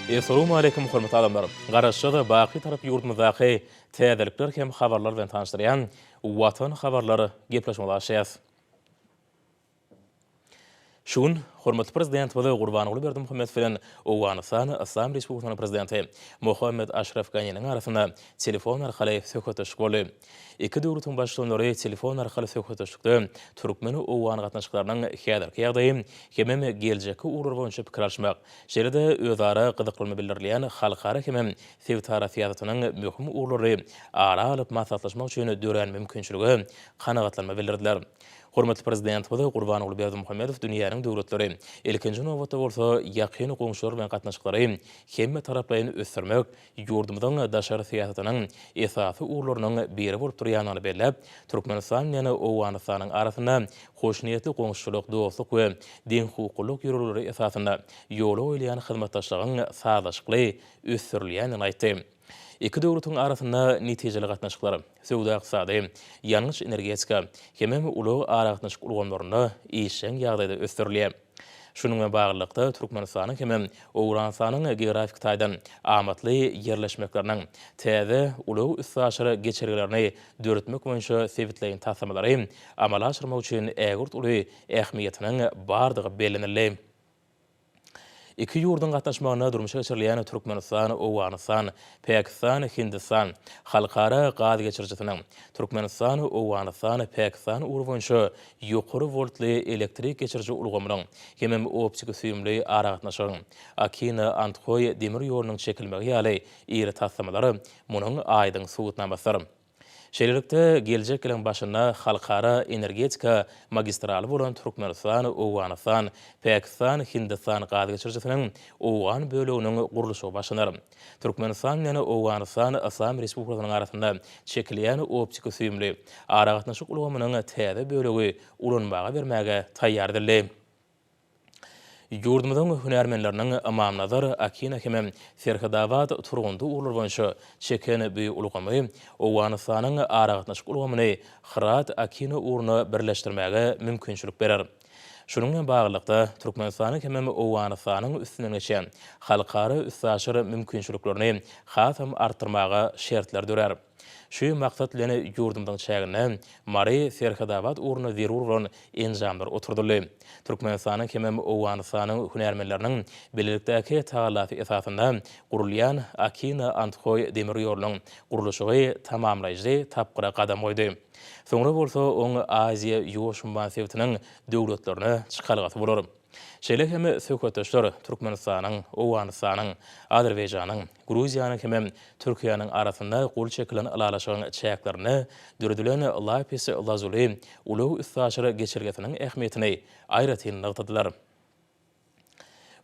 Essalawmaleýkim hormatly adamlar! Garaşsyz, baky Tarap ýurdumyzdaky täzelikler hem habarlar bilen tanyşdyrýan Watan habarlar gepleşigimizi açýas. Şu gün hormatly Prezidentimiz Gurbanguly Berdimuhamedow bilen Owganystan Yslam Respublikasynyň Prezidenti Mohammed Aşraf Ganiniň arasynda telefon arkaly söhbetdeşlik boldy. Iki döwletiň Baştutanlary telefon arkaly söhbetdeşlikde türkmen-owgan gatnaşyklarynyň häzirki ýagdaýy hemem geljekki ugurlar boýunça pikir alyşmak, şeýle-de özara gyzyklanma bildirilýän halkara hemem sebitara syýasatynyň möhüm ugurlaryny ara alyp maslahatlaşmak üçin dörän mümkinçilige kanagatlanma bildirdiler. Hormatly Prezidentimiz Gurbanguly Berdimuhamedow dünýäniň döwletleri, ilkinji nobatda bolsa, ýakyn goňşular bilen gatnaşyklary hemmetaraplaýyn ösdürmek ýurdumyzyň daşary syýasatynyň esasy ugurlarynyň biri bolup durýandygyny belläp, Türkmenistan bilen Owganystanyň arasynda hoşniýetli goňşuçylyk, dostluk we deňhukuklylyk ýörelgeleri esasynda ýola goýulýan hyzmatdaşlygyň sazlaşykly ösdürilýändigini aýtdy. Iki döwletiň arasynda netijeli gatnaşyklar söwda-ykdysady, ýangyç-energetika hemem ulag-aragatnaşyk ulgamlarynda işjeň ýagdaýda ösdürilýär. Şunuň bilen baglylykda, Türkmenistanyň hemem Owganystanyň geografik taýdan amatly ýerleşmekleriniň täze ulag-üstaşyr geçelgelerini döretmek boýunça sebitleýin taslamalary amala aşyrmak üçin ägirt uly ähmiýetiniň bardygy bellenildi. Iki ýurduň gatnaşmagynda durmuşa geçirilýän Türkmenistan, Owganystan, Pakistan, Hindistan halkara gaz geçirijisiniň, Türkmenistan, Owganystan, Pakistan ugry boýunça ýokary woltly elektrik geçiriji ulgamynyň hemem optiki-süýümli aragatnaşygyň, Akina-Andhoý demir ýolunyň çekilmegi ýaly iri taslamalar munuň aýdyň subutnamasydyr. Şeýlelikde, geljek ýylyň başynda halkara energetika magistraly bolan Türkmenistan, Owganystan, Pakistan, Hindistan gaz geçirijisiniň owgan böleginiň gurluşygy başlanar. Türkmenistan bilen Owganystan Yslam Respublikasynyň arasynda çekilýän optiki-süýümli aragatnaşyk ulgamynyň täze bölegi ulanmaga bermäge taýýar edildi. Ýurdumyzyň hünärmenleriniň Ymamnazar, Akina hemem Serhedabat, Turgundy ugurlary boýunça çeken bu ulgamy Owganystanyň aragatnaşyk ulgamyny Hyrat, Akina ugruna birleşdirmäge mümkinçilik berer. Şunuň bilen baglylykda, Türkmenistanyň hemem Owganystanyň üstünden geçýän halkara üstaşyr mümkinçiliklerini hasam artdyrmaga şertler dörär. Şu maksat bilen ýurdumyzyň çäginde Mary, Serhedabat ugrunda zerur bolan enjamlar oturdyldy. Türkmenistanyň hemem Owganystanyň hünärmenleriniň bilelikdäki tagallasy esasynda gurulýan Akina-Andhoý demir ýolunyň gurluşygy tamamlaýjy tapgyra gadam goýdy. Soňra bolsa oň Aziýa-Ýuwaş umman sebitiniň döwletlerine çykalgasy bolar. Şeýle hem söhbetdeşler Türkmenistanyň, Owganystanyň, Azerbaýjanyň, Gruziýanyň hemem Türkiýäniň arasynda gol çekilen ylalaşygyň çäklerinde döredilen Lapis Lazuli ulag-üstaşyr geçelgesiniň ähmiýetini aýratyn nygtadylar.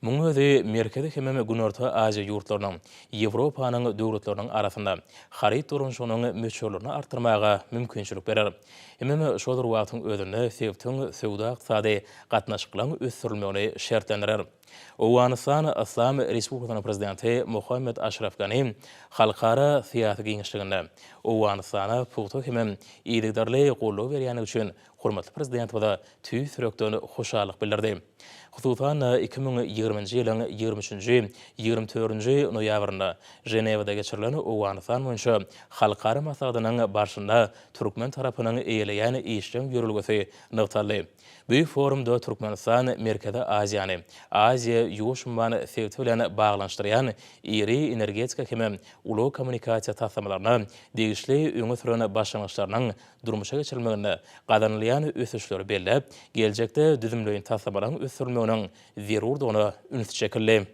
Munuň özi Merkezi hemem Günorta Aziýa ýurtlarynyň, Ýewropanyň döwletleriniň arasynda haryt dolanyşygynyň möçberlerini artdyrmaga mümkinçilik berer. Hemem şol bir wagtyň özünde sebitiň söwda-ykdysady gatnaşyklaryň ösdürilmegini şertlendirer. Owganystan Yslam Respublikasynyň Prezidenti Mohammed Aşraf Gani halkara syýasy giňişliginde Owganystana pugta hemem yzygiderli goldaw berýändigi üçin hormatly Prezidentimize tüýs ýürekden hoşallyk bildirdi. Hususan-da, 2020-nji ýylyň 23-nji, 24-nji noýabrynda Ženewada geçirilen Owganystan boýunça halkara maslahatynyň barşynda türkmen tarapynyň eýeleýän işjeň ýörelgesi nygtaldy. Bu forumda Türkmenistan Merkezi Aziýany Aziýa-Ýuwaş umman sebiti bilen baglanyşdyrýan iri energetika hem ulag-kommunikasiýa taslamalaryna degişli öňe süren başlangyçlarynyň durmuşa geçirilmeginde gazanylýan ösüşleri belläp, geljekde düzümleýin taslamalaryň ösdürilmeginiň zerurdygyna üns çekildi.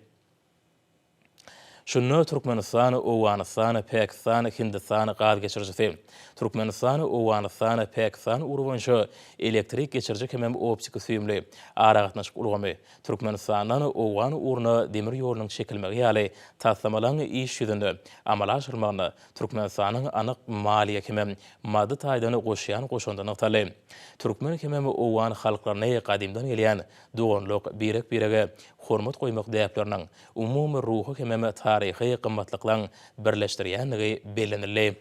Şunda Türkmenistan, Owganystan, Pakistan, Hindistan gaz geçirijisi, Türkmenistan, Owganystan, Pakistan ugry boýunça elektrik geçiriji hemem optiki-süýümli aragatnaşyk ulgamy, Türkmenistandan owgan ugruna demir ýolunyň çekilmegi ýaly taslamalaryň iş ýüzünde amala aşyrylmagynda Türkmenistanyň anyk maliýe hemem maddy taýdan goşýan goşandy nygtaldy. Türkmen hemem owgan halklaryny gadymdan gelýän doganlyk, birek-birege hormat goýmak däpleriniň, umumy ruhy hemem taryhy gymmatlyklaryň birleşdirýändigi bellenildi.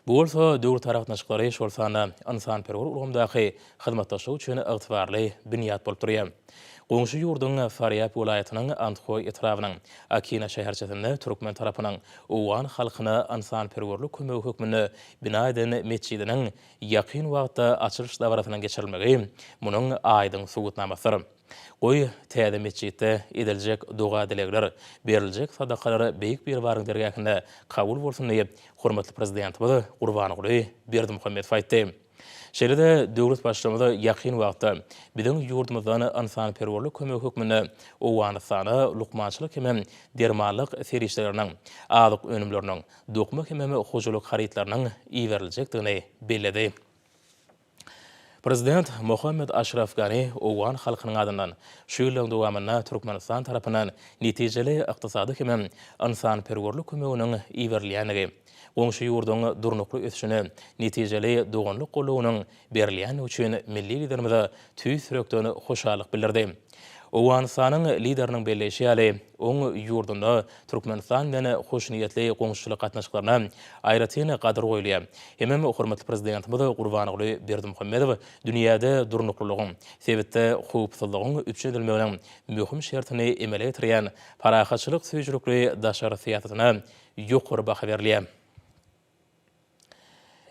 Bu bolsa döwletara gatnaşyklary, şol sanda ynsanperwer ulgamdaky hyzmatdaşlyk üçin ygtybarly binýat bolup durýar. Goňşy ýurduň Farýab welaýatynyň Andhoý etrabynyň Akina şäherçesinde türkmen tarapynyň owgan halkyna ynsanperwerlik kömegi hökmünde bina eden metjidiniň ýakyn wagtda açylyş dabarasynyň geçirilmegi munuň aýdyň subutnamasydyr. Goý, täze metjitde ediljek doga-dilegler, beriljek sadakalar Beýik Biribaryň dergähinde kabul bolsun diýip, hormatly Prezidentimiz Gurbanguly Berdimuhamedow aýtdy. Şeýle-de döwlet Baştutanymyz ýakyn wagtda biziň ýurdumyzdan ynsanperwerlik kömegi hökmünde Owganystana lukmançylyk hemem dermanlyk serişdeleriniň, azyk önümleriniň, dokma hemem hojalyk harytlarynyň iberiljekdigini belledi. Prezident Mohammed Aşraf Gani owgan halkynyň adyndan şu ýyllaryň dowamynda Türkmenistan tarapyndan netijeli ykdysady hemem ynsanperwerlik kömeginiň iberilýändigi, goňşy ýurduň durnukly ösüşine netijeli doganlyk goldawynyň berilýändigi üçin milli Liderimize tüýs ýürekden hoşallyk bildirdi. Owganystanyň Lideriniň belleýşi ýaly, oň ýurdunda Türkmenistan bilen hoşniýetli goňşuçylyk gatnaşyklaryna aýratyn gadyr goýulýar. Hemem hormatly Prezidentimiz Gurbanguly Berdimuhamedow dünýäde durnuklylygyň, sebitde howpsuzlygyň üpjün edilmeginiň möhüm şertini emele getirýän parahatçylyk söýüjilikli daşary syýasatyna ýokary baha berilýär.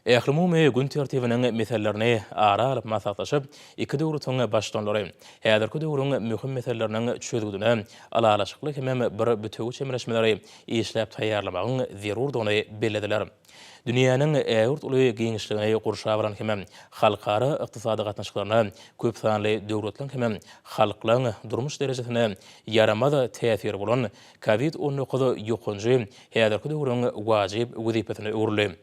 Ählumumy gün tertibiniň meselelerini ara alyp maslahatlaşyp, iki döwletiň Baştutanlary häzirki döwrüň möhüm meseleleriniň çözgüdine ylalaşykly hemem bir bitewi çemeleşmeleri işläp taýýarlamagyň zerurdygyny bellediler. Dünýäniň ägirt uly giňişligini gurşap alan hemem halkara ykdysady gatnaşyklaryna köpsanly döwletleriň hemem halklaryň durmuş derejesine ýaramaz täsiri bolan Covid 19 ýokanjy häzirki döwrüň wajyp wezipesine öwrüldi.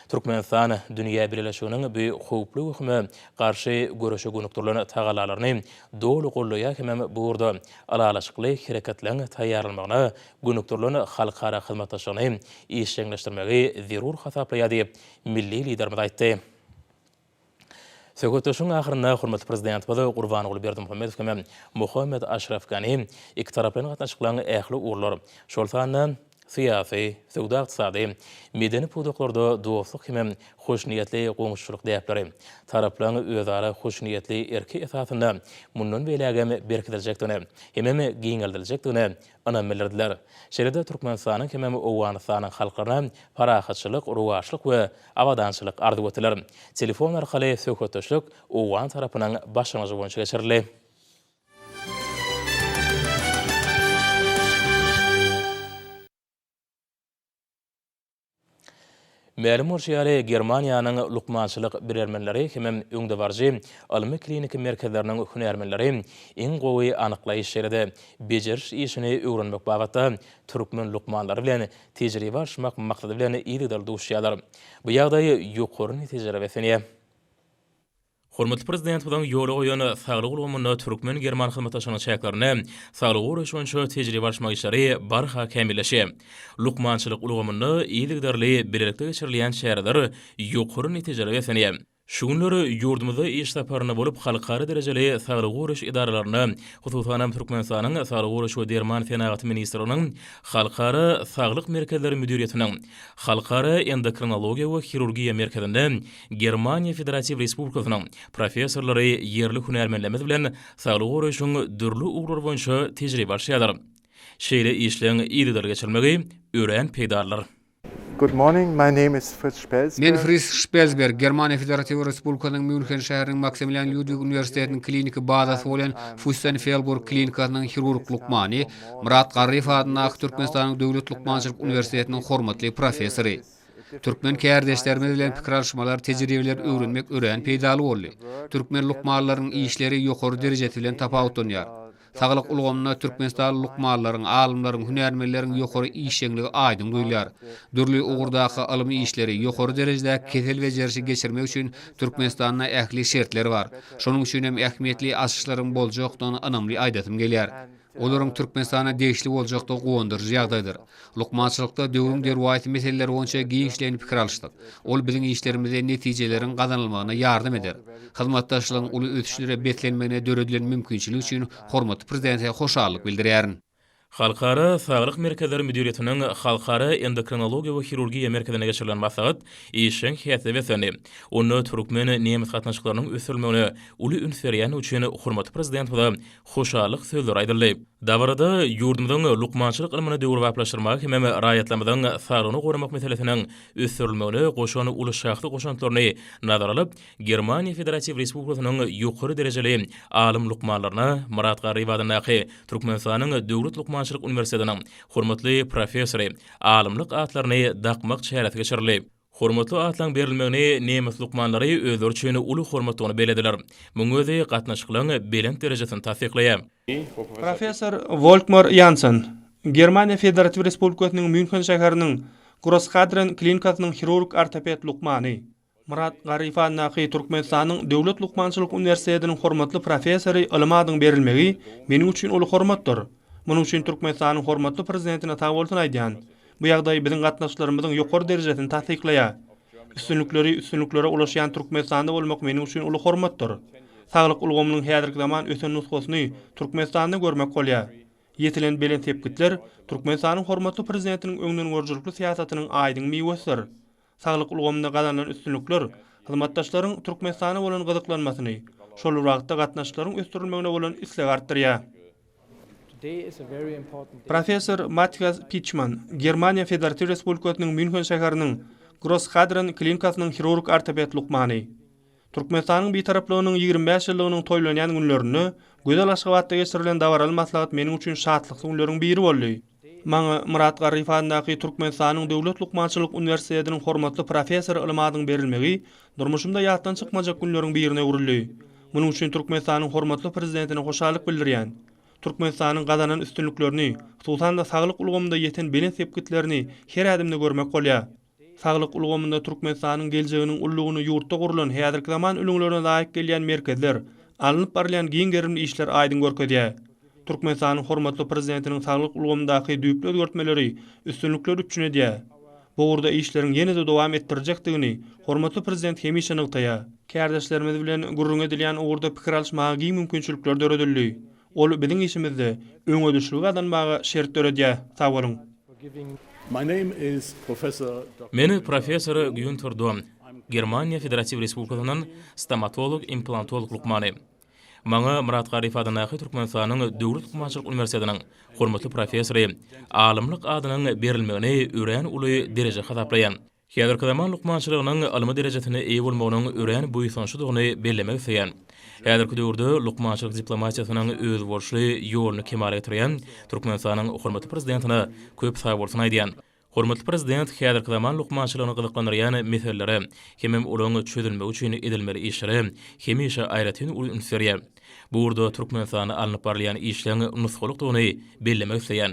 Türkmenistan dünýä bileleşiginiň bu howply wehime garşy göreşe gönükdirilen tagallalaryny doly goldaýar hemem bu ugurda ylalaşykly hereketleň taýýarlanmagyna gönükdirilen halkara hyzmatdaşlygyny işjeňleşdirmegi zerur hasaplaýar diýip, milli Liderimiz aýtdy. Söhbetdeşligiň ahyrynda hormatly Prezidentimiz Gurbanguly Berdimuhamedow hem Mohammed Aşraf Gani ikitaraplaýyn gatnaşyklaryň ähli ugurlar, şol sanda syýasy, söwda-ykdysady, medeni pudaklarda dostluk hem hoşniýetli goňşuçylyk däpleri, taraplaryň özara hoşniýetli erki esasynda mundan beýlägem berkidiljekdigine hemem giňeldiljekdigine ynam bildirdiler. Şeýle-de Türkmenistanyň hemem Owganystanyň halklaryna parahatçylyk, rowaçlyk we abadançylyk arzuw etdiler. Telefon arkaly söhbetdeşlik owgan tarapynyň başlangyjy boýunça geçirildi. Mälim bolşy ýaly, Germaniýanyň lukmançylyk bilermenleri hemem öňdebaryjy ylmy-kliniki merkezleriniň hünärmenleri iň gowy anyklaýyş şeýle-de bejeriş işini öwrenmek babatda türkmen lukmanlary bilen tejribe alyşmak maksady bilen yzygiderli duşuşýarlar. Bu ýagdaý ýokary netijelere beslenýär. Hormatly Prezidentimiziň ýola goýan saglyk ulgamynda türkmen-german hyzmatdaşlygynyň çäklerinde saglygy goraýyş boýunça tejribe alyşmak işleri barha kämilleşýär. Lukmançylyk ulgamynda yzygiderli bilelikde geçirilýän çäreler ýokary netijelere beslenýär. Şu günler ýurdumyzda iş saparynda bolup, halkara derejeli saglygy goraýyş edaralarynda, hususanam Türkmenistanyň Saglygy goraýyş we derman senagaty ministrliginiň Halkara saglyk merkezleri müdiriýetiniň Halkara endokrinologiýa we hirurgiýa merkezinde Germaniýa Federatiw Respublikasynyň professorlary ýerli hünärmenlerimiz bilen saglygy goraýşyň dürli ugurlary boýunça tejribe alyşýarlar. Şeýle işleň yzygiderli geçirilmegi örän peýdalydyr. Good morning, my name is Fritz Spelsberg. Men Fritz Şpelsberg, Germaniýa Federatiw Respublikasynyň Mýunhen şäheriniň Maksimilian Lýudwig uniwersitetiniň kliniki bazasy bolan Fustenfelburg klinikasynyň hirurg lukmany, Myrat Garryýew adyndaky Türkmenistanyň Döwlet lukmançylyk uniwersitetiniň hormatly professory. Türkmen kärdeşlerimiz bilen pikir alyşmalar, tejribeleri öwrenmek örän peýdaly boldy. Türkmen lukmanlarynyň işleri ýokary derejesi bilen tapawutlanýar. Saglyk ulgamynda türkmenistanly lukmanlaryň, alymlaryň, hünärmenleriň ýokary işjeňligi aýdyň duýulýar. Dürli ugurdaky ylmy işleri, ýokary derejedäki kesel bejerişi geçirmek üçin Türkmenistanda ähli şertler bar. Şonuň üçin hem ähmiýetli açyşlaryň boljakdygyny ynamly aýdasym gelýär. Olaryň Türkmenistana degişli boljakdygy guwandyryjy ýagdaýdyr. Lukmançylykda döwrüň derwaýys meseleleri boýunça giňişleýin pikir alyşdyk. Ol biziň işlerimizde netijeleriň gazanylmagyna ýardam eder. Hyzmatdaşlygyň uly ösüşlere beslenmegine döredilen mümkinçilik üçin hormatly Prezidente hoşallyk bildirýärin. Halkara saglyk merkezleri müdiriýetiniň Halkara endokrinologiýa we hirurgiýa merkezinde geçirilen maslahat işjeň häsiýete beslendi. Onda türkmen-nemes gatnaşyklarynyň ösdürilmegine uly üns berýändigi üçin hormatly Prezidentimize hoşallyk sözleri aýdyldy. Dabarada ýurdumyzyň lukmançylyk ylmyny döwrebaplaşdyrmaga hemem raýatlarymyzyň saglygyny goramak meselesiniň ösdürilmegine goşan uly şahsy goşantlaryny nazara alyp, Germaniýa Federatiw Respublikasynyň ýokary derejeli alym-lukmanlaryna Myrat Garryýew adyndaky Türkmenistanyň Döwlet lukmançylyk uniwersitetiniň hormatly professory alymlyk atlaryny dakmak çäresi geçirildi. Hormatly atlaryň berilmegini nemes lukmanlary özleri üçin uly hormatdygyny bellediler. Munuň özi gatnaşyklaryň belent derejesini tassyklaýar. Professor Wolkmar Ýansen, Germaniýa Federatiw Respublikasynyň Mýunhen şäheriniň Grosshadren klinikasynyň hirurg-ortoped lukmany. Myrat Garyýew adyndaky Türkmenistanyň Döwlet lukmançylyk uniwersitetiniň hormatly professory ylym adyň berilmegi meniň üçin uly hormatdyr. Munuň üçin Türkmenistanyň hormatly Prezidentine sagbolsun aýdýan. Bu ýagdaý biziň gatnaşyklarymyzyň ýokary derejesini tassyklaýar. Üstünlikleri üstünliklere ulaşýan Türkmenistanda bolmak meniň üçin uly hormatdyr. Saglyk ulgamynyň häzirki zaman ösen nusgasyny Türkmenistanda görmek bolýar. Ýetilen belent sepgitler Türkmenistanyň hormatly Prezidentiniň öňdengörüjilikli syýasatynyň aýdyň miwesidir. Saglyk ulgamynda gazanylan üstünlikler hyzmatdaşlaryň Türkmenistana bolan gyzyklanmasyny, şol bir wagtda gatnaşyklaryň ösdürilmegine bolan islegi artdyrýar. Professor Mathias Piçman, Germaniýa Federatiw Respublikasynyň Mýunhen şäheriniň Grosshadern klinikasynyň hirurg-ortoped lukmany. Türkmenistanyň Bitaraplygynyň 25 ýyllygynyň toýlanýan günlerinde gözel Aşgabatda geçirilen dabaraly maslahat meniň üçin şatlykly günleriň biri boldy. Maňa Myrat Garryýew adyndaky Türkmenistanyň Döwlet lukmançylyk uniwersitetiniň hormatly professory ylym adynyň berilmegi durmuşymda ýatdan çykmajak günleriň birine öwrüldi. Munuň üçin Türkmenistanyň hormatly Prezidentine hoşallyk bildirýän. Türkmenistanyň gazanan üstünliklerini, hususan-da saglyk ulgamynda ýeten belent sepgitlerini her ädimde görmek bolýar. Saglyk ulgamynda Türkmenistanyň geljeginiň ululygyny ýurtda gurlan häzirki zaman ülňülerine laýyk gelýän merkezler, alnyp barylýan giň gerimli işler aýdyň görkezýär. Türkmenistanyň hormatly Prezidentiniň saglyk ulgamyndaky düýpli özgertmeleri üstünlikleri üpjün edýär. Bu ugurda işleriň ýene-de dowam etdiriljekdigini hormatly Prezident hemişe nygtaýar. Kärdeşlerimiz bilen gürrüňi edilýän ugurda pikir alyşmaga giň mümkinçilikler döredildi. Ol biziň işimizde öňedişligi gazanmaga şert döredýär. Sag boluň! Men professor Gýunter Dom, Germaniýa Federatiw Respublikasyndan stomatolog-implantolog lukmany. Maňa Myrat Garyýew adyndaky Türkmenistanyň Döwlet lukmançylyk uniwersitetiniň hormatly professory alymlyk adynyň berilmegini örän uly dereje hasaplaýan. Häzirki zaman lukmançylygynyň ylmy derejesine eýe bolmagynyň örän buýsançlydygyny bellemek isleýän. Häzirki döwürde lukmançylyk diplomatiýasynyň özboluşly ýoluny kemala getirýän Türkmenistanyň hormatly Prezidentine köp sagbolsun aýdýan. Hormatly Prezident häzirki zaman lukmançylygyny gyzyklandyrýan meselelere hemem olaryň çözülmegi üçin edilmeli işlere hemişe aýratyn uly üns berýär. Bu ugurda Türkmenistanda alnyp barylýan işleň nusgalykdygyny bellemek isleýän.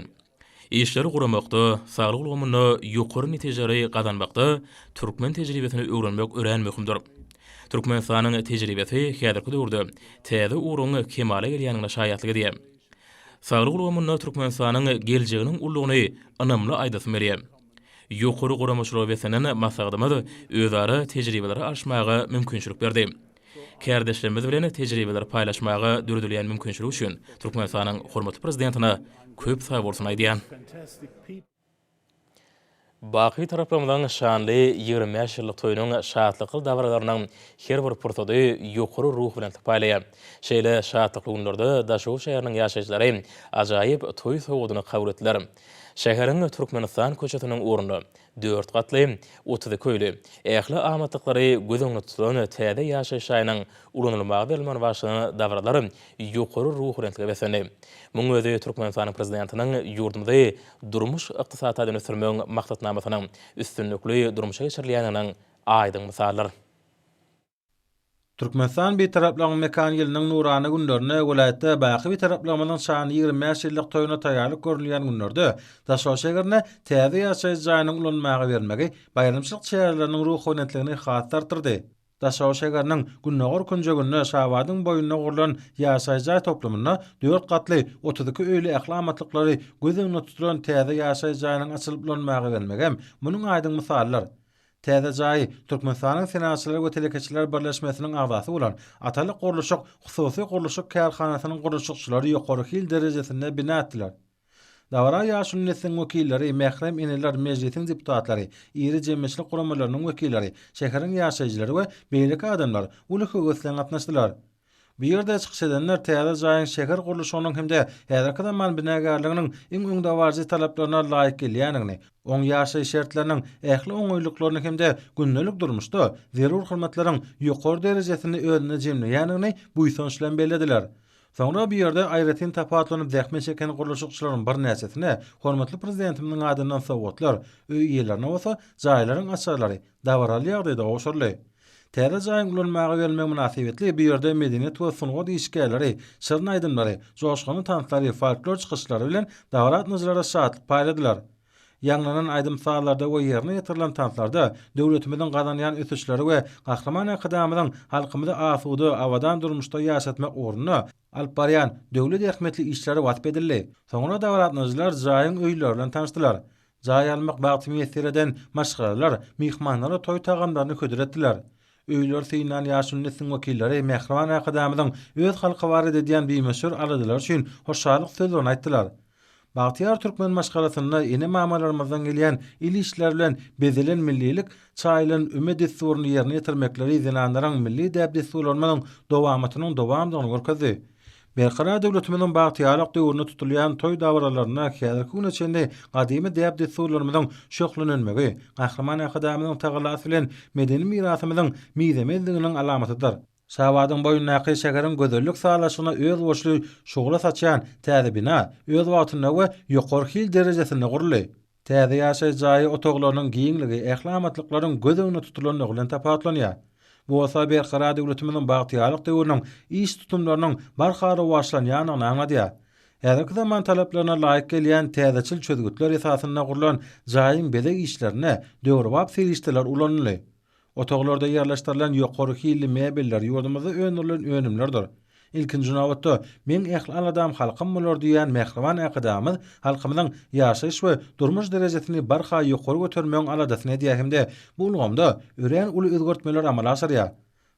Işleri guramakda, saglyk ulgamynda ýokary netijeleri gazanmakda türkmen tejribesini öwrenmek örän möhümdir. Türkmenistanyň tejribesi häzirki döwürde täze ugruň kemala gelýändigine şaýatlyk edýär. Saglyk ulgamynda Türkmenistanyň geljeginiň uludygyny ynamly aýdasym gelýär. Ýokary guramaçylyga beslenen maslahatymyz özara tejribeleri alyşmaga mümkinçilik berdi. Kärdeşlerimiz bilen tejribeleri paýlaşmaga döredilýän mümkinçilik üçin Türkmenistanyň hormatly Prezidentine köp sagbolsun aýdýan. Baky Taraplygymyzyň şanly 25 ýyllyk toýunyň şatlykly dabaralarynyň her bir pursady ýokary ruhubelentlik paýlaýar. Şeýle şatlykly günlerde Daşoguz şäheriniň ýaşaýjylary ajaýyp toý sowgadyny kabul etdiler. Şäheriň Türkmenistan köçesiniň ugrunda Dört gatly, 32 öýli, ähli amatlyklary göz öňünde tutulan täze ýaşaýyş jaýynyň ulanylmaga berilmegine bagyşlanan dabaralar ýokary ruhubelentlige beslendi. Munuň özi Türkmenistanyň Prezidentiniň ýurdumyzy durmuş-ykdysady taýdan ösdürmegiň maksatnamasynyň üstünlikli durmuşa geçirilýändiginiň aýdyň mysalydyr. Türkmenistan Bitaraplygyň mekan ýylynyň nurana günlerinde welaýatda baky Bitaraplygymyzyň şanly 25 ýyllyk toýuna taýýarlyk görülýän günlerde Daşoguz şäherinde täze ýaşaýyş jaýynyň ulanmaga berilmegi baýramçylyk çäreleriniň ruhubelentligini has-da artdyrdy. Daşoguz şäheriniň gündogar künjeginde Şabadyň boýunda gurlan ýaşaýyş jaý toplumynda dört gatly, 32 öýli ähli amatlyklary göz öňünde tutulan täze ýaşaýyş jaýynyň açylyp ulanmaga berilmegem munuň aýdyň mysalydyr. Täze jaýy Türkmenistanyň Senagatçylar we telekeçiler birleşmesiniň agzasy bolan Atalyk gurluşyk hususy gurluşyk kärhanasynyň gurluşykçylary ýokary hil derejesinde bina etdiler. Dabara ýaşuly nesliň wekilleri, mährem eneler, Mejlisiň deputatlary, iri jemgyýetçilik guramalarynyň wekilleri, şäheriň ýaşaýjylary we beýleki adamlar uly höwes bilen gatnaşdylar. Bu ýerde çykyş edenler täze jaýyň şäher gurluşygynyň hem-de häzirki zaman binagärliginiň iň öňdebaryjy talaplaryna laýyk gelýändigini, oň ýaşaýyş şertleriniň ähli oňaýlyklaryny hem-de gündelik durmuşda zerur hyzmatlaryň ýokary derejesini özünde jemleýändigini buýsanç bilen bellediler. Soňra bu ýerde aýratyn tapawutlanyp zähmet çeken gurluşykçylaryň birnäçesine hormatly Prezidentimiziň adyndan sowgatlar, öý eýelerine bolsa jaýlaryň açarlary dabaraly ýagdaýda gowşuryldy. Täze jaýyň ulanmaga berilmegi mynasybetli bu ýerde medeniýet we sungat işgärleri şirin aýdymlary, joşgunly tanslary, folklor çykyşlary bilen dabara gatnaşyjylara şatlyk paýladylar. Ýaňlanan aýdym-sazlarda we ýerine ýetirilen tanslarda döwletimiziň gazanýan ösüşleri we Gahryman Arkadagymyzyň halkymyzy asuda, abadan durmuşda ýaşatmak ugrunda alyp barýan döwlet ähmiýetli işleri wasp edildi. Soňra dabara gatnaşyjylar jaýyň öýleri bilen tanyşdylar. Jaý almak bagty miýesser eden maşgalalar myhmanlara toý tagamlaryny hödür etdiler. Öýleri synlan ýaşuly nesliň wekilleri mähriban Arkadagymyzyň öz halky barada edýän bimöçber aladalary üçin hoşallyk sözlerini aýtdylar. Bagtyýar türkmen maşgalasynda ene-mamalarymyzdan gelýän el işleri bilen bezelen millilik çaýylan üme dessuryny ýerine ýetirmekleri zenanlaryň milli däp-dessurlarymyzyň dowamatynyň dowamdygyny görkezdi. Berkarar döwletimiziň bagtyýarlyk döwründe tutulýan toý dabaralarynda häzirki güne çenli gadymy däp-dessurlarymyzyň şöhlenenmegi Gahryman Arkadagymyzyň tagallasy bilen medeni mirasymyzyň mizemezliginiň alamatydyr. Şabadyň boýundaky şäheriň gözellik sazlaşygyna özboluşly şugla saçýan täze bina öz wagtynda we ýokary hil derejesinde guruldy. Täze ýaşaýyş jaýy otaglarynyň giňligi, ähli amatlyklaryň göz öňünde tutulandygy bilen tapawutlanýar. Bu bolsa Berkarar döwletimiziň bagtyýarlyk döwrüniň iş tutumlarynyň barha rowaçlanýandygyny aňladýar. Häzirki zaman talaplaryna laýyk gelýän täzeçil çözgütler esasynda gurlan jaýyň bezeg işlerinde döwrebap serişdeler ulanyldy. Otaglarda ýerleşdirilen ýokary hilli mebeller ýurdumyzda öndürilen önümlerdir. Ilkinji nobatda, Meň ähli aladam halkym bolar diýýän mähriban Arkadagymyz halkymyzyň ýaşaýyş we durmuş derejesini barha ýokary götermegiň aladasyny edýär hem-de bu ulgamda örän uly özgertmeleri amala aşyrýar.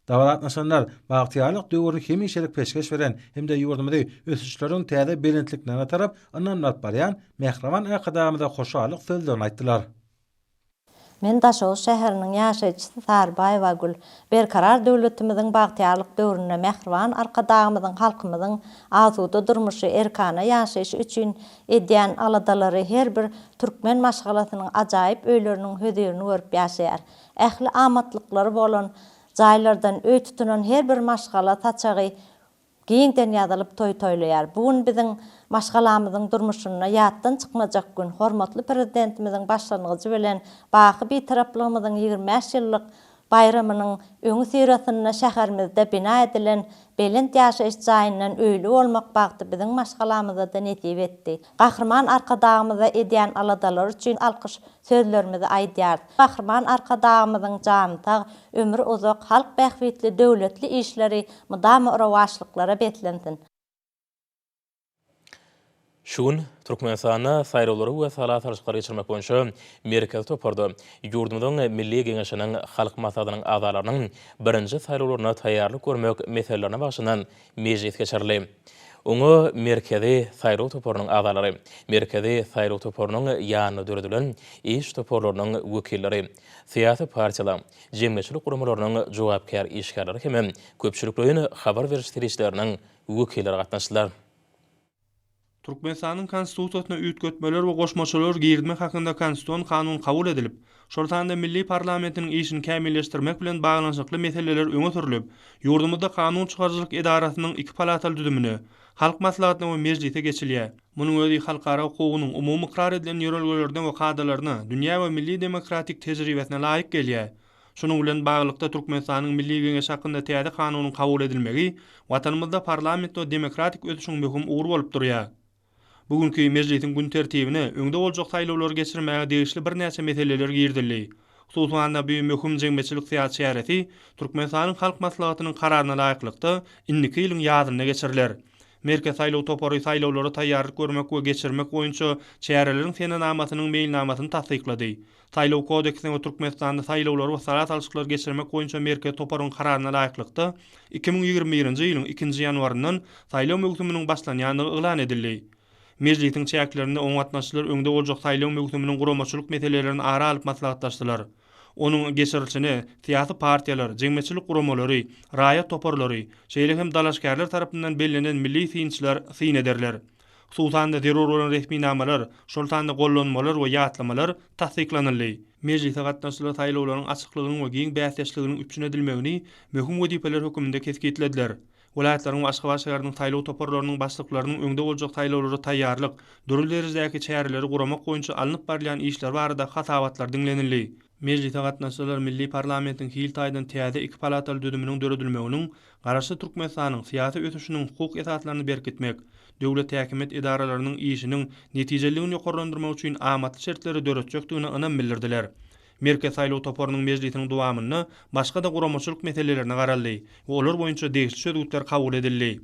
Dabara gatnaşanlar bagtyýarlyk döwrüni hemişelik peşgeş beren hem-de ýurdumyzy ösüşleriň täze belentliklerine tarap ynamly alyp barýan mähriban Arkadagymyza hoşallyk sözlerini aýtdylar. Men Daşoguz şäheriniň ýaşaýjysy Sarybaýewa Gül. Berkarar döwletimiziň bagtyýarlyk döwründe mähriban Arkadagymyzyň halkymyzyň asuda durmuşy, erkana ýaşaýşy üçin edýän aladalary her bir türkmen maşgalasynyň ajaýyp öýleriniň hözirini görüp ýaşaýar. Ähli amatlyklary bolan jaýlardan öý tutunan her bir maşgala saçagy Giňden ýazylyp toý toýlaýar. Bu gün biziň maşgalamyzyň durmuşynda ýatdan çykmajak gün. Hormatly Prezidentimiziň başlangyjy bilen baky Bitaraplygymyzyň 25 ýyllyk baýramynyň öňüsyrasynda şäherimizde bina edilen belent ýaşaýyş jaýyndan öýli bolmak bagty biziň maşgalamyza-da nesip etdi. Gahryman Arkadagymyza edýän aladalary üçin alkyş sözlerimizi aýdýarys. Gahryman Arkadagymyzyň jany sag, ömri uzak, halk bähbitli döwletli işleri mydama rowaçlyklara beslensin! Şu gün Türkmenistanda saýlawlary we sala salşyklary geçirmek boýunça Merkezi toparda ýurdumyzyň Milli Geňeşiniň Halk Maslahatynyň agzalarynyň birinji saýlawlaryna taýýarlyk görmek meselelerine bagyşlanan mejlis geçirildi. Oňa Merkezi saýlaw toparynyň agzalary, Merkezi saýlaw toparynyň ýanynda döredilen iş toparlarynyň wekilleri, syýasy partiýalaryň, jemgyýetçilik guramalarynyň jogapkär işgärleri hemem köpçülikleýin habar beriş serişdeleriniň wekilleri gatnaşdylar. Türkmenistanyň Konstitusiýasyna üýtgetmeler we goşmaçalar girizmek hakynda Konstitusion kanun kabul edilip, şol sanda milli parlamentiniň işini kämilleşdirmek bilen baglanyşykly meseleler öňe sürlüp, ýurdumyzda kanun çykaryjylyk edarasynyň iki palataly düzümine, Halk Maslahatyna we Mejlise geçilýär. Munuň özi halkara hukugynyň umumy ykrar edilen ýörelgelerine we kadalaryna, dünýä we milli demokratik tejribesine laýyk gelýär. Şunuň bilen baglylykda, Türkmenistanyň Milli Geňeşi hakynda täze Kanunyň kabul edilmegi Watanymyzda parlament we demokratik ösüşiň möhüm ugry bolup durýar. Bu günki mejlisiň gün tertibine öňde boljak saýlawlary geçirmäge degişli birnäçe meseleler girizildi. Hususan-da, bu möhüm jemgyýetçilik-syýasy çäresi Türkmenistanyň Halk Maslahatynyň Kararyna laýyklykda, indiki ýylyň ýazynda geçiriler. Merkezi saýlaw topary saýlawlara taýýarlyk görmek we geçirmek boýunça çäreleriň senenamasynyň meýilnamasyny tassyklady. Saýlaw kodeksine we Türkmenistanda saýlawlary we sala salşyklary geçirmek boýunça Merkezi toparyň kararyna laýyklykda, 2021-nji ýylyň ikinji ýanwaryndan saýlaw möwsüminiň başlanýandygy yglan edildi. Mejlisiň çäklerinde oňa gatnaşyjylar öňde boljak saýlaw möwsüminiň guramaçylyk meselelerini ara alyp maslahatlaşdylar. Onuň geçirilişine syýasy partiýalar, jemgyýetçilik guramalary, raýat toparlary, şeýle hem dalaşgärler tarapyndan bellenen milli synçylar syn ederler. Hususan-da, zerur bolan resminamalar, şol sanda gollanmalar we ýatlamalar tassyklanyldy. Mejlise gatnaşyjylar saýlawlaryň açyklygynyň we giň bäsdeşliginiň üpjün edilmegini möhüm wezipeler hökmünde kesgitlediler. Welaýatlaryň we Aşgabat şäheriniň saýlaw toparlarynyň başlyklarynyň öňde boljak saýlawlara taýýarlyk, dürli derejedäki çäreleri guramak boýunça alnyp barylýan işler barada hasabatlar diňlenildi. Mejlise gatnaşyjylar milli parlamentiň hil taýdan täze iki palataly düzüminiň döredilmeginiň Garaşsyz Türkmenistanyň syýasy ösüşiniň hukuk esaslaryny berkitmek, döwlet häkimiýet edaralarynyň işiniň netijeliligini ýokarlandyrmak üçin amatly şertleri döretjekdigine ynam bildirdiler. Merkezi saýlaw toparynyň mejlisiniň dowamynda başga-da guramaçylyk meselelerine garaldy we olar boýunça degişli çözgütler kabul edildi.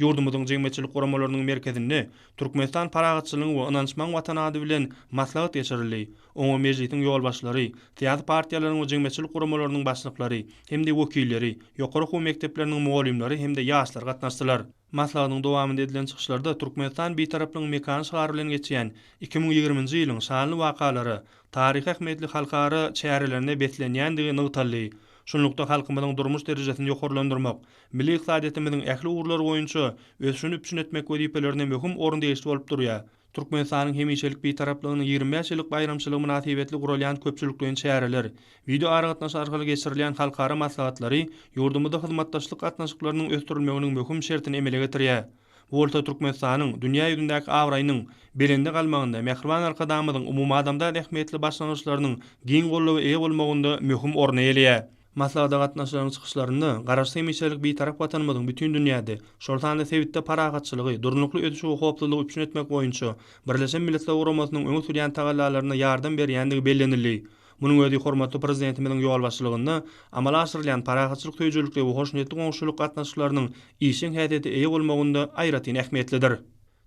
Ýurdumyzyň jemgyýetçilik guramalarynyň merkezinde Türkmenistan parahatçylygyň we ynanyşmagyň Watany ady bilen maslahat geçirildi. Oňa Mejlisiň ýolbaşçylary, syýasy partiýalaryň we jemgyýetçilik guramalarynyň başlyklary hem-de wekilleri, ýokary okuw mekdepleriniň mugallymlary hem-de ýaşlar gatnaşdylar. Maslahatyň dowamynda edilen çykyşlarda Türkmenistan Bitaraplygyň mekany şygary bilen geçýän 2020-nji ýylyň şanly wakalara, taryhy ähmiýetli halkara çärelerine beslenýändigi nygtaldy. Şunlukda, halkymyzyň durmuş derejesini ýokarlandyrmak, milli ykdysadyýetimiziň ähli ugurlary boýunça ösüşini üpjün etmek wezipelerine möhüm orun degişli bolup durýar. Türkmenistanyň hemişelik Bitaraplygynyň 25 ýyllyk baýramçylygy mynasybetli guralýan köpçülikleýin çäreler, wideoaragatnaşyk arkaly geçirilýän halkara maslahatlary ýurdumyzda hyzmatdaşlyk gatnaşyklarynyň ösdürilmeginiň möhüm şertini emele getirýär. Bu bolsa Türkmenistanyň dünýä ýüzündäki abraýynyň belende galmagynda, mähriban Arkadagymyzyň umumadamzat ähmiýetli başlangyçlarynyň giň goldawa eýe bolmagynda möhüm orun eýeleýär. Maslahata gatnaşyjylaryň çykyşlarynda Garaşsyz hemişelik Bitarap Watanymyzyň bütin dünýäde, şol sanda sebitde parahatçylygy, durnukly ösüşi we howpsuzlygy üpjün etmek boýunça Birleşen Milletler Guramasynyň öňe sürýän tagallalaryna ýardam berýändigi bellenildi. Munuň özi hormatly Prezidentimiziň ýolbaşçylygynda amala aşyrylýan parahatçylyk söýüjilikli we hoşniýetli goňşuçylyk gatnaşyklarynyň işjeň häsiýete eýe bolmagynda aýratyn ähmiýetlidir.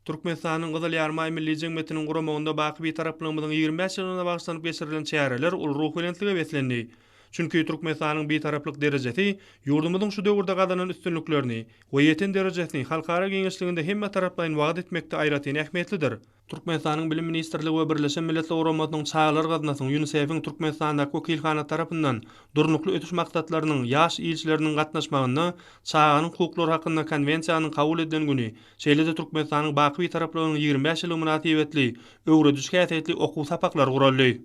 Türkmenistanyň Gyzyl Ýarymaý Milli jemgyýetiniň guramagynda baky Bitaraplygymyzyň 25 ýyllygyna bagyşlanyp geçirilen çäreler uly ruhubelentlige beslendi. Çünki Türkmenistanyň Bitaraplyk derejesi ýurdumyzyň şu döwürde gazanan üstünliklerini we ýeten derejesini halkara giňişliginde hemmetaraplaýyn wagyz etmekde aýratyn ähmiýetlidir. Türkmenistanyň Bilim ministrligi we Birleşen Milletler Guramasynyň Çagalar gaznasynyň, Ýunisef-iň Türkmenistandaky wekilhanasy tarapyndan Durnukly ösüş maksatlarynyň ýaş ilçileriniň gatnaşmagynda Çaganyň hukuklary hakynda Konwensiýanyň kabul edilen güni, şeýle-de Türkmenistanyň baky Bitaraplygynyň 25 ýyllygy mynasybetli öwrediş häsiýetli okuw sapaklary guraldy.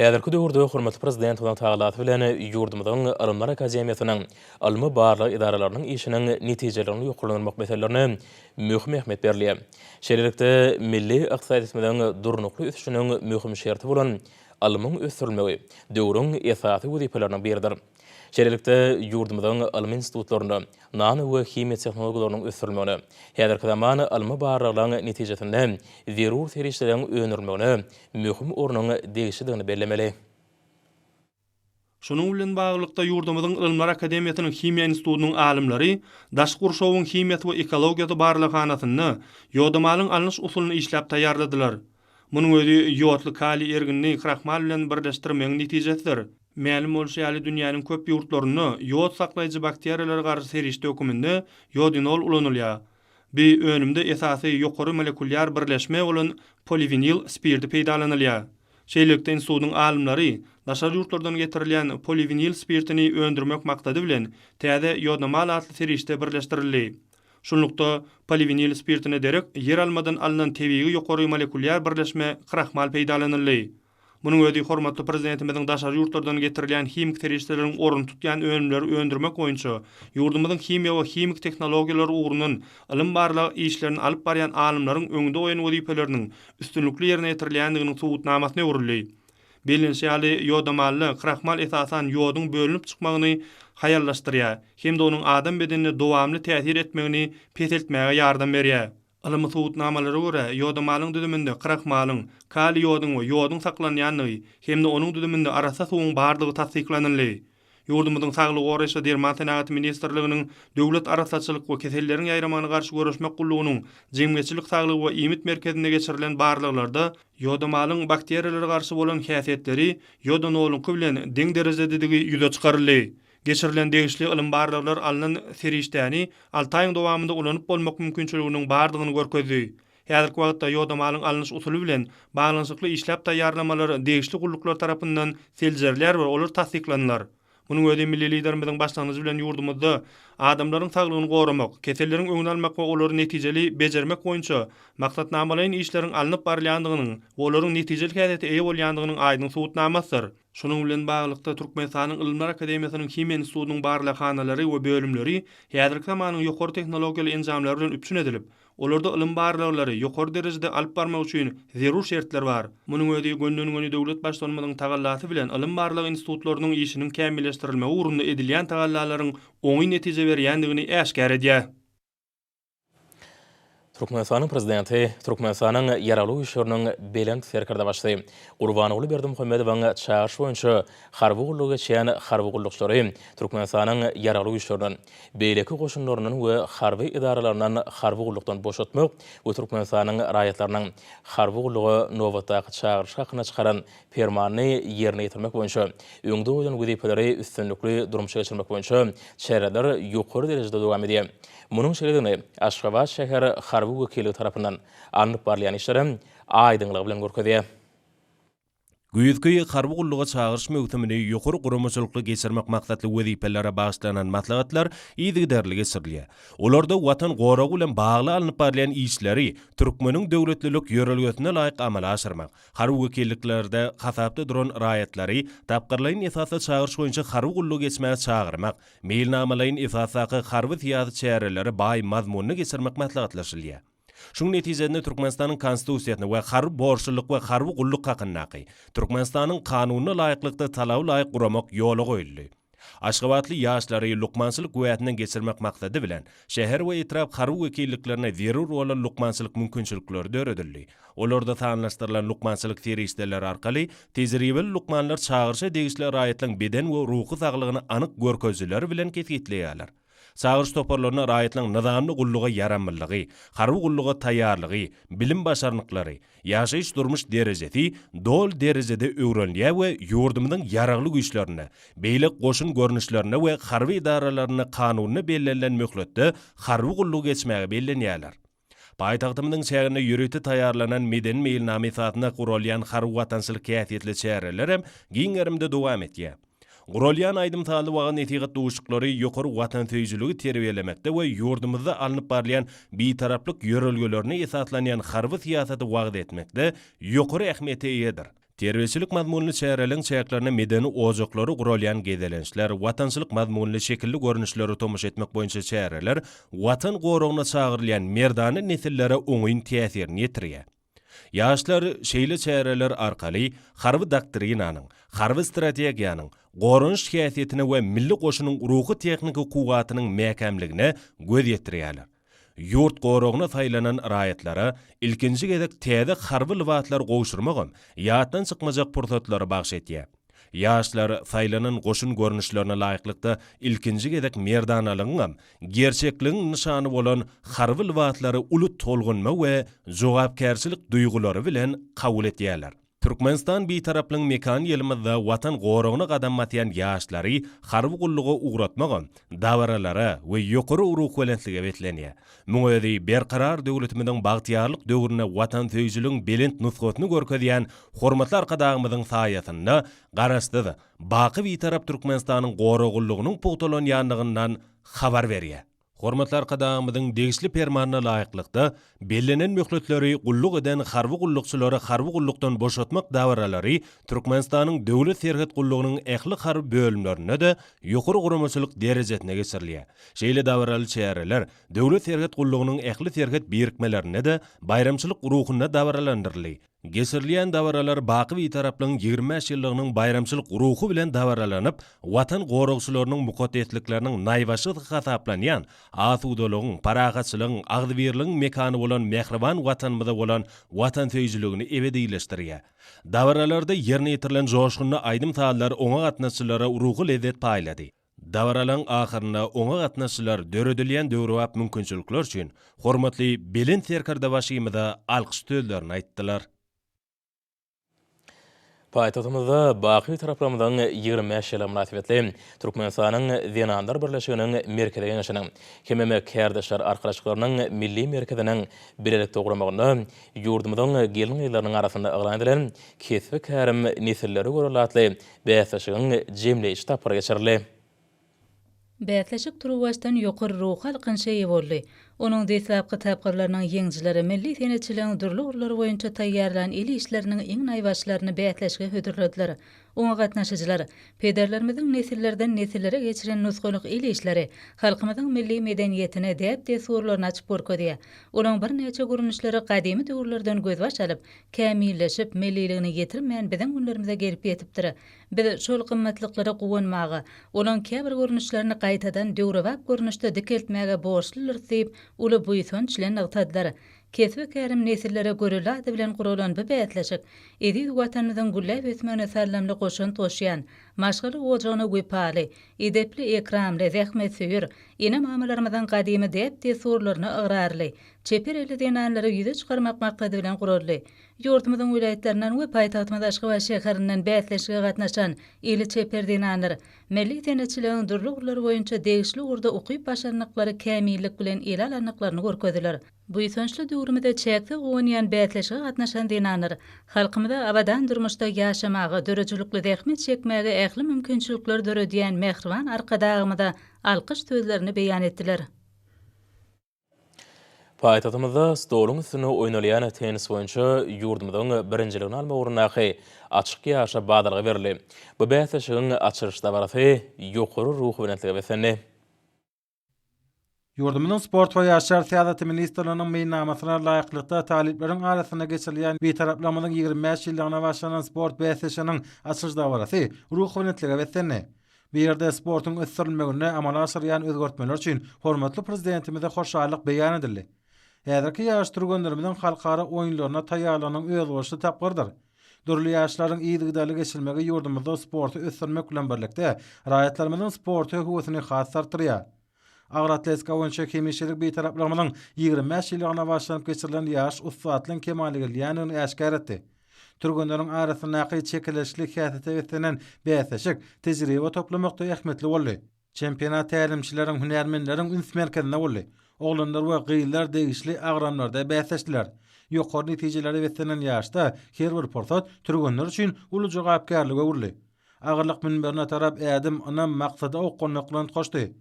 Häzirki döwürde hormatly Prezidentimiziň tagallasy bilen ýurdumyzyň Ylymlar akademiýasynyň ylmy-barlag edaralarynyň işiniň netijeliligini ýokarlandyrmak meselelerine möhüm ähmiýet berilýär. Şeýlelikde, milli ykdysadyýetimiziň durnukly ösüşiniň möhüm şerti bolan ylmyň ösdürilmegi döwrüň esasy wezipeleriniň biridir. Şeýlelikde, ýurdumyzyň ylmy institutlarynda nano we himiýa tehnologiýalarynyň ösdürilmegine, häzirki zaman ylmy barlaglaryň netijesinde zerur serişdeleriň öndürilmegine möhüm ornuň degişlidigini bellemeli. Şunuň bilen baglylykda, ýurdumyzyň Ylymlar akademiýasynyň Himiýa institutynyň alymlary Daşky gurşawyň himiýasy we ekologiýasy barlaghanasynda ýodamalyň alnyş usulyny işläp taýýarladylar. Munuň özi ýodly kaliý erginini krahmal bilen birleşdirmegiň netijesidir. Mälim bolşy ýaly, dünýäniň köp ýurtlarynda ýod saklaýjy bakteriýalara garşy serişde höküminde ýodinol ulanylýar. Bu önümde esasy ýokary molekulýar birleşme bolan poliwinil spirdi peýdalanylýar. Şeýlelikde, institutyň alymlary daşary ýurtlardan getirilýän poliwinil spirtini öndürmek maksady bilen täze ýodnomal atly serişde birleşdirildi. Şunlukda, poliwinil spirtine derek ýeralmadan alnan tebigy ýokary molekulýar birleşme krahmal peýdalanyldy. Munuň özi hormatly Prezidentimiziň daşary ýurtlardan getirilýän himiki serişdeleriň ornuny tutýan önümleri öndürmek boýunça ýurdumyzyň himiýa we himiki tehnologiýalary ugrundan ylym-barlag işlerini alyp barýan alymlaryň öňünde goýan wezipeleriniň üstünlikli ýerine ýetirilýändiginiň subutnamasyna öwrüldi. Bellenişi ýaly, ýodamally krahmal esasan ýoduň bölünip çykmagyny haýallaşdyrýar hem-de onuň adam bedenine dowamly täsir etmegini peseltmäge ýardam berýär. Ylmy subutnamalara görä, ýodamalyň düzüminde krahmalyň, kaliý ýoduň we ýoduň saklanýandygy hem-de onuň düzüminde arassa suwuň bardygy tassyklanyldy. Ýurdumyzyň Saglygy goraýyş we derman senagaty ministrliginiň Döwlet arassaçylyk we keselleriň ýaýramagyna garşy göreşmek gullugynyň Jemgyýetçilik saglygy we iýmit merkezinde geçirilen barlaglarda ýodamalyň bakteriýalara garşy bolan häsiýetleri ýodanolyňky bilen deň derejededigi ýüze çykaryldy. Geçirilen degişli ylym-barlaglar alnan serişdäni alty aýyň dowamynda ulanyp bolmak mümkinçiliginiň bardygyny görkezdi. Häzirki wagtda ýodamalyň alnyş usuly bilen baglanyşykly işläp taýýarlamalar degişli gulluklar tarapyndan seljerilýär we olar tassyklanylar. Munuň özi milli Liderimiziň başlangyjy bilen ýurdumyzda adamlaryň saglygyny goramak, keselleriň öňüni almak we olary netijeli bejermek boýunça maksatnamalaýyn işleriň alnyp barylýandygynyň we olaryň netijeli häsiýete eýe bolýandygynyň aýdyň subutnamasydyr. Şunuň bilen baglylykda, Türkmenistanyň Ylymlar akademiýasynyň Himiýa institutynyň barlaghanalary we bölümleri häzirki zamanyň ýokary tehnologiýaly enjamlary bilen üpjün edilip, Olarda ylym barlaglary ýokary derejede alyp barmak üçin zerur şertler bar. Munuň özi gönden-göni döwlet Baştutanymyzyň tagallasy bilen ylym-barlag institutlarynyň işiniň kämilleşdirilmegi ugrunda edilýän tagallalaryň oňyn netije berýändigini äşgär edýär. Türkmenistanyň Prezidenti, Türkmenistanyň Ýaragly Güýçleriniň Belent Serkerdebaşysy Gurbanguly Berdimuhamedowyň çagyryşy boýunça harby gullugy geçýän harby gullukçylary Türkmenistanyň Ýaragly Güýçlerinden, beýleki goşunlaryndan we harby edaralaryndan harby gullukdan boşatmak we Türkmenistanyň raýatlarynyň harby gulluga nobatdaky çagyryşy hakynda çykaran Permanyny ýerine ýetirmek boýunça öňde goýlan wezipeleri üstünlikli durmuşa geçirmek boýunça çäreler ýokary derejede dowam edýär. Munuň şeýledigini Aşgabat şäher harby wekilligi tarapyndan alnyp barylýan işlerem aýdyňlygy bilen görkezýär. Güýzki harby gulluga çagyryş möwsümini ýokary guramaçylykly geçirmek maksatly wezipelere bagyşlanan maslahatlar yzygiderli geçirilýär. Olarda Watan goragy bilen bagly alnyp barylýan işleri türkmeniň döwletlilik ýörelgesine laýyk amala aşyrmak, harby wekilliklerde hasapda duran raýatlary tapgyrlaýyn esasda çagyryş boýunça harby gullugy geçmäge çagyrmak, meýilnamalaýyn esasdaky harby-syýasy çäreleri baý mazmunly geçirmek maslahatlaşylýar. Şunuň netijesinde Türkmenistanyň Konstitusiýasyna we Harby borçlulyk we harby gulluk hakyndaky Türkmenistanyň Kanunyna laýyklykda talaba laýyk guramak ýola goýuldy. Aşgabatly ýaşlary lukmançylyk güwäsinden geçirmek maksady bilen, şäher we etrap harby wekilliklerine zerur bolan lukmançylyk mümkinçilikleri döredildi. Olarda sanlaşdyrylan lukmançylyk serişdeleri arkaly tejribeli lukmanlar çagyryşa degişli raýatlaryň beden we ruhy saglygyny anyk görkezijiler bilen kesgitleýärler. Çagyryş toparlaryna raýatlaryň nyzamly gulluga ýaramlylygy, harby gulluga taýýarlygy, bilim başarnyklary, ýaşaýyş-durmuş derejesi doly derejede öwrenilýär we ýurdumyzyň Ýaragly Güýçlerinde, beýleki goşun görnüşlerinde we harby edaralarynda kanunda bellenilen möhletde harby gullugy geçmäge bellenýärler. Paýtagtymyzyň çäginde ýörite taýýarlanan medeni meýilnama esasynda guralýan harby-watançylyk häsiýetli çäreler hem giň gerimde dowam etýär. Guralýan aýdym-sazly wagyz-nesihat duşuşyklary ýokary watansöýüjiligi terbiýelemekde we ýurdumyzda alnyp barylýan Bitaraplyk ýörelgelerine esaslanýan harby syýasaty wagyz etmekde ýokary ähmiýete eýedir. Terbiýeçilik mazmunly çäreleriň çäklerinde medeni ojaklara guralýan gezelençler, watançylyk mazmunly şekilli görnüşlere tomaşa etmek boýunça çäreler Watan goragyna çagyrylýan merdana nesillere oňyn täsirini ýetirýär. Ýaşlar şeýle çäreler arkaly harby doktrinanyň, harby strategiýanyň, goranyş häsiýetine we milli goşunyň ruhy-tehniki kuwwatynyň mäkämligine göz ýetirýärler. Ýurt goragyna saýlanan raýatlara ilkinji gezek täze harby lybaslary gowşurmagam ýatdan çykmajak pursatlary bagyş etýär. Ýaşlar saýlanan goşun görnüşlerine laýyklykda ilkinji gezek merdanalygyňam, gerçekligiň nyşany bolan harby lybaslary uly tolgunma we jogapkärçilik duýgulary bilen kabul etýärler. Türkmenistan Bitaraplygyň mekany ýylymyzda Watan goragyna gadam basýan ýaşlary harby gulluga ugratmagam dabaralara we ýokary ruhubelentlige beslenýär. Muň özi Berkarar döwletimiziň bagtyýarlyk döwründe watansöýüjiligiň belent nusgasyny görkezýän hormatly Arkadagymyzyň saýasynda Garaşsyz, baky Bitarap Türkmenistanyň goragullugynyň pugtalanýandygyndan habar berýär. Hormatly Arkadagymyzyň degişli Permanyna laýyklykda, bellenen möhletleri gulluk eden harby gullukçylary harby gullukdan boşatmak dabaralary Türkmenistanyň Döwlet serhet gullugynyň ähli harby bölümlerinde-de ýokary guramaçylyk derejesinde geçirilýär. Şeýle dabaraly çäreler Döwlet serhet gullugynyň ähli serhet birikmelerinde-de baýramçylyk ruhunda dabaralandyryldy. Geçirilýän dabaralar baky Bitaraplygyň 25 ýyllygynyň baýramçylyk ruhy bilen dabaralanyp, Watan goragçylarynyň mukaddeslikleriniň naýbaşysy hasaplanýan, asudalygyň, parahatçylygyň, agzybirligiň mekany bolan mähriban Watanymyza bolan watansöýüjiligini ebedileşdirýär. Dabaralarda ýerine ýetirilen joşgunly aýdym-sazlar oňa gatnaşyjylara ruhy lezzet paýlady. Dabaralaryň ahyrynda oňa gatnaşyjylar döredilýän döwrebap mümkinçilikler üçin hormatly Belent Serkerdebaşymyza alkyş sözlerini aýtdylar. Paýtagtymyzda baky Bitaraplygymyzyň 25 ýyllygy mynasybetli Türkmenistanyň Zenanlar birleşiginiň Merkezi Geňeşiniň hemem Kärdeşler arkalaşyklarynyň Milli merkeziniň bilelikde guramagynda ýurdumyzyň gelin-gyzlarynyň arasynda yglan edilen Kesbi-kärim nesillere görelde atly bäsleşigiň jemleýji tapgyry geçirildi. Bäsleşik turuwbaşdan ýokary ruhy alkynşa eýe boldy. Onuň deslapky tapgyrlarynyň ýeňijileri milli senetçiligiň dürli ugurlary boýunça taýýarlan el işleriniň iň naýbaşylaryny bäsleşige hödürlediler. Oňa gatnaşyjylar, pederlerimiziň nesillerden nesillere geçiren nusgalyk el işleri halkymyzyň milli medeniýetini, däp-dessurlaryny açyp görkezýär. Olaň birnäçe görnüşleri gadymy döwürlerden gözbaş alyp, kämilleşip, milliligini ýitirmän biziň günlerimize gelip ýetipdir. Biz şol gymmatlyklara guwanmaga, olaň käbir görnüşlerini gaýtadan döwrebap görnüşde dikeltmäge borçludyrys diýip, uly buýsanç bilen nygtadylar. Kesbi-kärim nesillere görelde ady bilen guralan bu bäsleşik eziz Watanymyzyň gülläp ösmegine saldamly goşant goşýan, maşgala ojagyna wepaly, edepli-ekramly, zähmetsöýer, ene-mamalarymyzyň gadymy däp-dessurlaryna ygrarly, çeper elli zenanlary ýüze çykarmak maksady bilen guraldy. Ýurdumyzyň welaýatlaryndan we paýtagtymyz Aşgabat şäherinden bäsleşige gatnaşan eli çeper zenanlar milli senetçiligiň dürli ugurlary boýunça degişli ugurda ukyp-başarnyklary kämillik bilen ele alandyklaryny görkezdiler. Buýsançly döwrümize çäksiz guwanýan bäsleşige gatnaşan zenanlar halkymyza abadan durmuşda ýaşamaga, döredijilikli zähmet çekmäge ähli mümkinçilikleri döredýän mähriban Arkadagymyza alkyş sözlerini beýan etdiler. Paýtagtymyzda stoluň üstünde oýnalýan tennis boýunça ýurdumyzyň birinjiligini almak ugrundaky açyk ýaryşa badalga berildi. Bu bäsleşigiň açylyş dabarasy ýokary ruhubelentlige beslendi. Ýurdumyzyň Sport we ýaşlar syýasaty ministrliginiň meýilnamasyna laýyklykda, talyplaryň arasynda geçirilýän Bitaraplygymyzyň 25 ýyllygyna bagyşlanan sport bäsleşiginiň açylyş dabarasy ruhubelentlige beslendi. Bu ýerde sportuň ösdürilmeginde amala aşyrylýan özgertmeler üçin hormatly Prezidentimize hoşallyk beýan edildi. Häzirki ýaş türgenlerimiziň halkara oýunlaryna taýýarlygynyň özboluşly tapgyrydyr. Dürli ýaşlaryň yzygiderli geçirilmegi ýurdumyzda sporty ösdürmek bilen birlikde, raýatlarymyzyň sporta höwesini has artdyrýar. Agyr atletika boýunça hemişelik Bitaraplygymyzyň 25 ýyllygyna bagyşlanyp geçirilen ýaryş ussatlygyň kemala gelýändigini äşgär etdi. Türgenleriň arasyndaky çekeleşikli häsiýete beslenen bäsleşik tejribe toplamakda ähmiýetli boldy. Çempionat tälimçileriň, hünärmenleriň üns merkezinde boldy. Oglanlar we gyzlar degişli agramlarda bäsleşdiler. Ýokary netijelere beslenen ýaryşda her bir pursat türgenler üçin uly jogapkärlige öwrüldi. Agyrlyk münberine tarap ädim ynam, maksada okgunlyk bilen utgaşdy.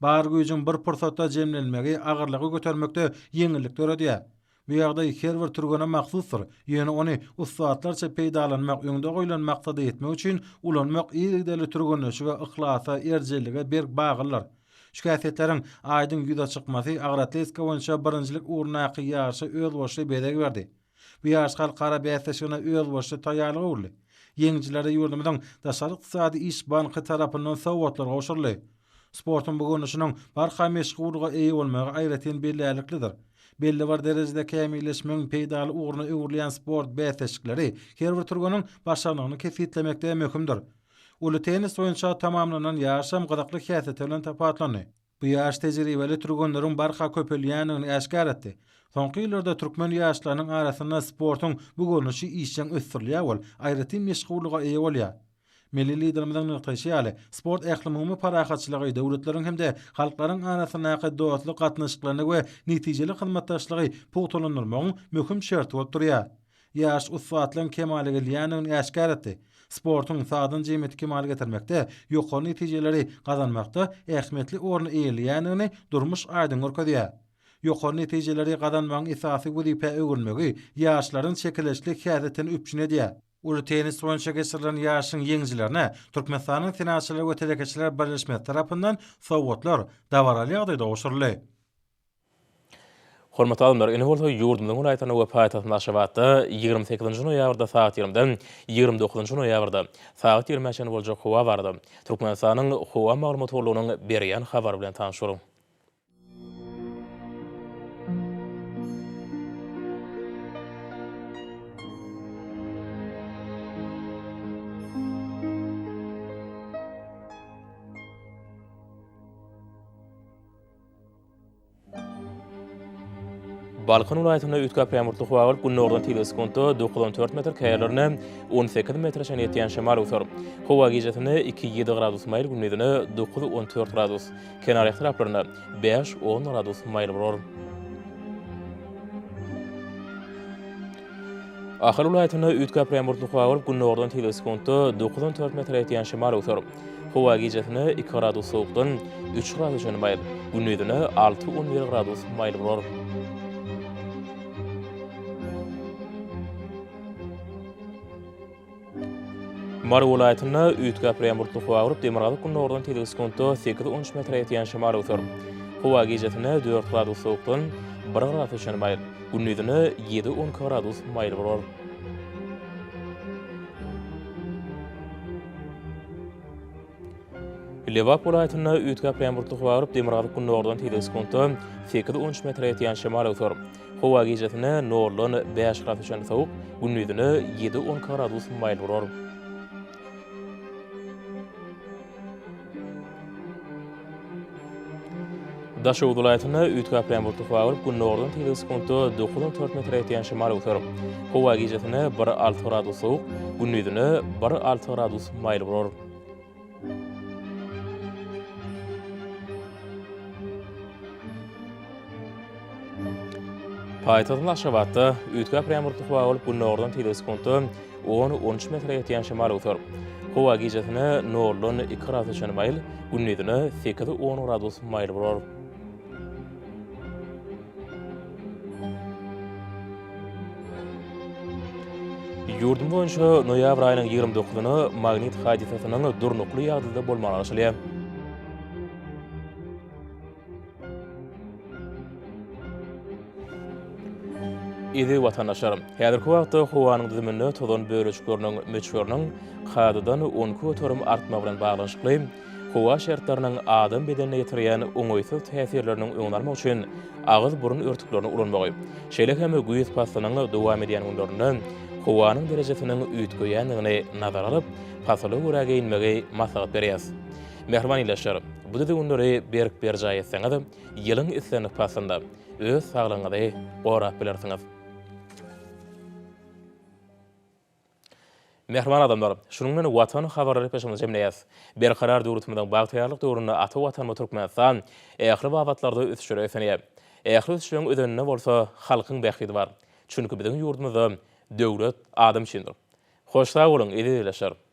Bar güýjüň bir pursatda jemlenmegi agyrlygy götermekde ýeňillik döredýär. Bu ýagdaý her bir türgene mahsusdyr, ýöne ony ussatlarça peýdalanmak, öňde goýlan maksada ýetmek üçin ulanmak yzygiderli türgenleşige, yhlasa, erjellige berk baglydyr. Şu häsiýetleriň aýdyň ýüze çykmasy agyr atletika boýunça birinjilik ugrundaky ýaryşa özboluşly bezeg berdi. Bu ýaryş halkara bäsleşigine özboluşly taýýarlyga öwrüldi. Ýeňijilere ýurdumyzyň Daşary ykdysady iş banky tarapyndan sowgatlar gowşuryldy. Sportuň bu görnüşiniň barha meşhurlyga eýe bolmagy aýratyn bellärliklidir. Belli bir derejede kämilleşmegiň peýdaly ugruna öwrülýän sport bäsleşikleri her bir türgeniň başarnygyny kesgitlemekde möhümdir. Uly tennis boýunça tamamlanan ýaryşam gyzykly häsiýeti bilen tapawutlandy. Bu ýaş tejribeli türgenleriň barha köpelýändigini äşgär etdi. Soňky ýyllarda türkmen ýaşlarynyň arasynda sportuň bu görnüşi işjeň ösdürilýär ol aýratyn meşhurlyga eýe bolýar. Milli Liderimiziň nygtaýşy ýaly, sport ählumumy parahatçylygy, döwletleriň hem-de halklaryň arasyndaky dostluk gatnaşyklaryny we netijeli hyzmatdaşlygy pugtalandyrmagyň möhüm şerti bolup durýar. Ýaş ussatlaryň kemala gelýändigini äşgär etdi. Sportuň sagdyn jemgyýeti kemala getirmekde, ýokary netijeleri gazanmakda ähmiýetli orny eýeleýändigini durmuş aýdyň görkezýär. Ýokary netijeleri gazanmagyň esasy wezipä öwrülmegi ýaşlaryň çekeleşikli häsiýetini üpjün edýär. Uly tennis boýunça geçirilen ýaryşyň ýeňijilerine Türkmenistanyň Senagatçylar we telekeçiler birleşmesi tarapyndan sowgatlar dabaraly ýagdaýda gowşuryldy. Hormatly alymlar, indi bolsa ýurdumyzyň welaýatlarynda we paýtagtymyz Aşgabatda 28-nji noýabrda sagat ýigrimden 29-njy noýabrda sagat ýigrimä çenli boljak howa barada Türkmenistanyň Howa maglumat gullugynyň berýän habary bilen tanyş boluň. Balkan welaýatynda üýtgäp ýagmurtly howa bolup, günordan tizligi sekuntda dokuz-on dört metr, käýerlerinde 18 metre çenli ýetýän şemal öwser. Howa gijesine iki-ýedi gradus maýyl, gündizine dokuz-on dört gradus, kenarýaka taraplarynda bäş-on gradus maýyl bolar. Ahal welaýatynda üýtgäp ýagmurtly howa bolup, günordan tizligi sekuntda dokuz-on dört metre ýetýän şemal öwser. Howa gijesine iki gradus sowukdan üç gradusa çenli maýyl, gündizine alty-on bir gradus maýyl bolar. Mary welaýatynda üýtgäp durýan bulutly howa bolup, demirgazyk-gündogardan tizligi sekuntda sekiz-on üç metre ýetýän şemal öwser. Howa gijesine dört gradus sowukdan bir gradusa çenli maýyl, gündizine ýedi-on iki gradus maýyl bolar. Lebap welaýatynda üýtgäp durýan bulutly howa bolup, demirgazyk-gündogardan tizligi sekuntda sekiz-on üç metre ýetýän şemal öwser. Howa gijesine noldan bäş gradusa çenli sowuk, gündizine ýedi-on iki gradus maýyl bolar. Daşoguz welaýatynda üýtgäp durýan bulutly howa bolup, gündogardan tizligi sekuntda dokuz-on dört metre ýetýän şemal öwser. Howa gijesine bir-alty gradus sowuk, gündizine bir-alty gradus maýyl bolar. Paýtagtymyz Aşgabatda üýtgäp durýan bulutly howa bolup, gündogardan tizligi sekuntda on-on üç metre ýetýän şemal öwser. Howa gijesine noldan iki gradusa çenli maýyl, gündizine sekiz-on gradus maýyl bolar. Ýurdumyz boýunça noýabr aýynyň 29-na magnit hadysasynyň durnukly ýagdaýda bolmagyna garaşylýar. Eziz watandaşlar, häzirki wagtda howanyň düzüminde tozan bölejikleriniň möçberiniň kadadan 12% artmagy bilen baglanyşykly howa şertleriniň adam bedenine ýetirýän oňaýsyz täsirleriniň öňüni almak üçin agyz-burun örtüklerini ulanmagy, şeýle hem güýz paslynyň dowam edýän günlerinde howanyň derejesiniň üýtgeýändigini nazara alyp, pasyla görä geýinmegi maslahat berýäris. Mähriban ildeşler, bu düzgünleri berk berjaý etseňiz, ýylyň islendik paslynda öz saglygyňyzy gorap bilersiňiz. Mähriban adamlar, şunuň bilen Watan habarlary gepleşigimizi jemleýäris. Berkarar döwletimiziň bagtyýarlyk döwründe ata Watanymyz Türkmenistan ähli babatlarda ösüşlere beslenýär. Ähli ösüşleriň özeninde bolsa halkyň bähbidi bar. Çünki biziň ýurdumyzda döwlet adam üçindir. Hoş sag boluň, eziz ildeşler!